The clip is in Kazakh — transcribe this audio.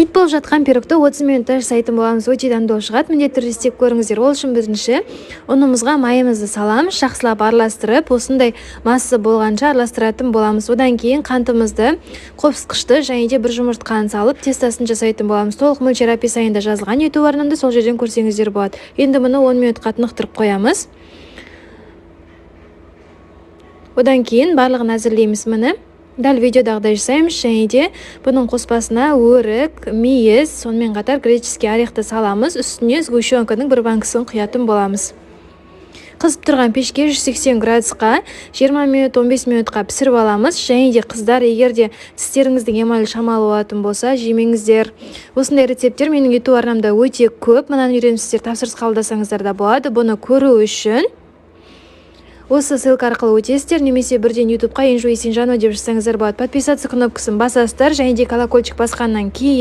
Хит болып жатқан пирогты 30 минутта жасайтын боламыз. Өте дәмді болып шығады, міндетті түрде істеп көріңіздер. Ол үшін бірінші ұнымызға майымызды саламыз, жақсылап араластырып, осындай масса болғанша араластыратын боламыз. Одан кейін қантымызды, қопсытқышты және де бір жұмыртқаны салып, тестосын жасайтын боламыз. Толық мөлшер описаниеда жазылған YouTube арнамда, сол жерден көрсеңіздер болады. Енді мұны 10 минутқа тынықтырып қоямыз. Одан кейін барлығын әзірлейміз. Міне, дәл видеодағыдай жасаймыз және де бұның қоспасына өрік, мейіз, сонымен қатар греческий орехты саламыз. Үстіне сгущенканың бір банкісін құятын боламыз. Қызып тұрған пешке 180 градусқа 20 минут, 15 минутқа пісіріп аламыз. Және де, қыздар, егер де тістеріңіздің эмалі шамалы болатын болса, жемеңіздер. Осындай рецепттер менің YouTube арнамда өте көп. Мынаны үйреніп, сіздер тапсырыс қабылдасаңыздар да болады. Бұны көру үшін осы ссылка арқылы өтесіздер немесе бірден Ютубқа Инжу Есенжанова деп жазсаңыздар болады. Подписаться кнопкасын басасыздар және де колокольчик басқаннан кейін